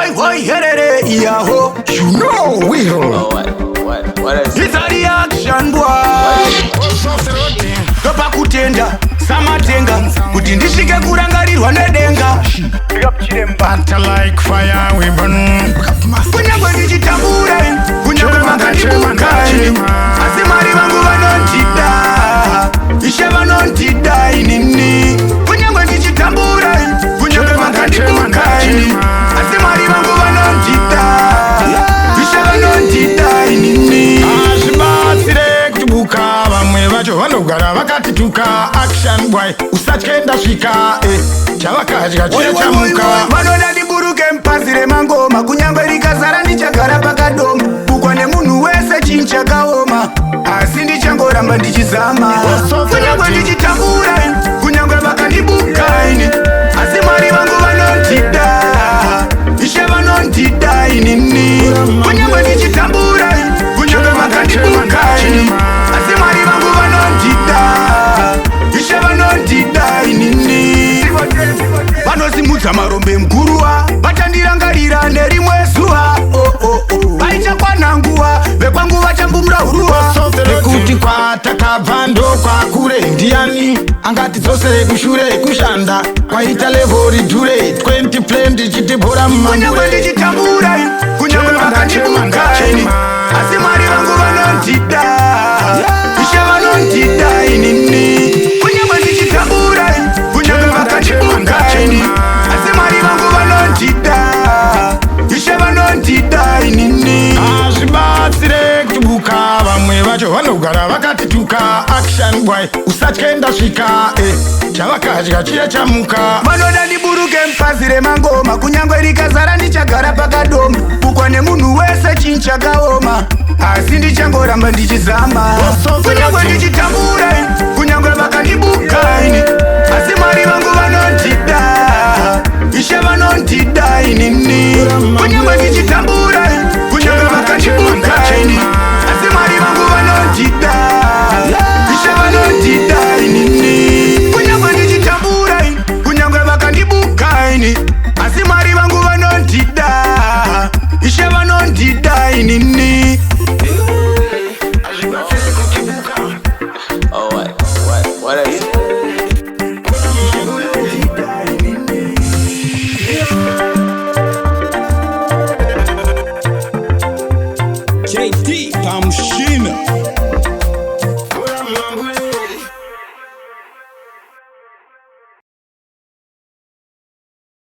Hoi hoi herere iyaho. You know we roll. Oh, what is It's a reaction boy. Ndopa kutenda Samatenga kuti ndisvike kurangarirwa nedenga. Battle like fire we burn. Kunyangwe ndichitambura, kunyangwe makandibuka, asi Mwari vangu vanondida, Ishe vanondida inini. Kunyangwe ndichitambura, kunyangwe makandibuka, asi Mwari vangu vanondida, Ishe vanondida inini. Hazvibatsire kutibuka, vamwe vacho vanogara vakatituka. Action boy, usatye, ndasvika, eh. Chavakadya chiye chamuka. Vanoda ndiburuke mupazi remangoma, kunyangwe rikazara ndichagara pakadoma. Bukwa nemunhu wese chinhu chakaoma, asi ndichangoramba ndichizama. Kunyangwe ndichitambura, kunyangwe vakandibuka ini, asi Mwari vangu vanondida, Ishe vanondida inini. Kunyangwe ndichitambura, kunyangwe vakandibuka ini, asi Mwari vangu vanondida, Ishe vanondida inini. Vanosimudza marombe muguruva, vachandirangarira nerimwe zuva. Oh. Paichakwana nguva, vekwangu vachambumura huruva. Nekuti kwatakabva ndokwakure, ndiani angatidzosere kushure? Kushanda kwaita level ridhure, 20 plane ndichitibhora. Kunyangwe Mumambure. ndichitambura, kunyangwe vakandibuka ini, asi Mwari vangu vanondida, Ishe vanondida inini. Kunyangwe ndichitambura, kunyangwe vakandibuka ini, asi Mwari vangu vanondida, Ishe vanondida inini. Hazvibatsire kutibuka, vamwe vacho vanogara vakatituka. Action boy, usatye, ndasvika, eh. Chavakadya chiye chamuka. Vanoda ndiburuke mupazi remangoma, kunyangwe rikazara ndichagara pakadoma. Bukwa nemunhu wese chinhu chakaoma, asi ndichangoramba ndichizama. Kunyangwe ndichitambura, kunyangwe vakandibuka ini, asi Mwari vangu vanondida.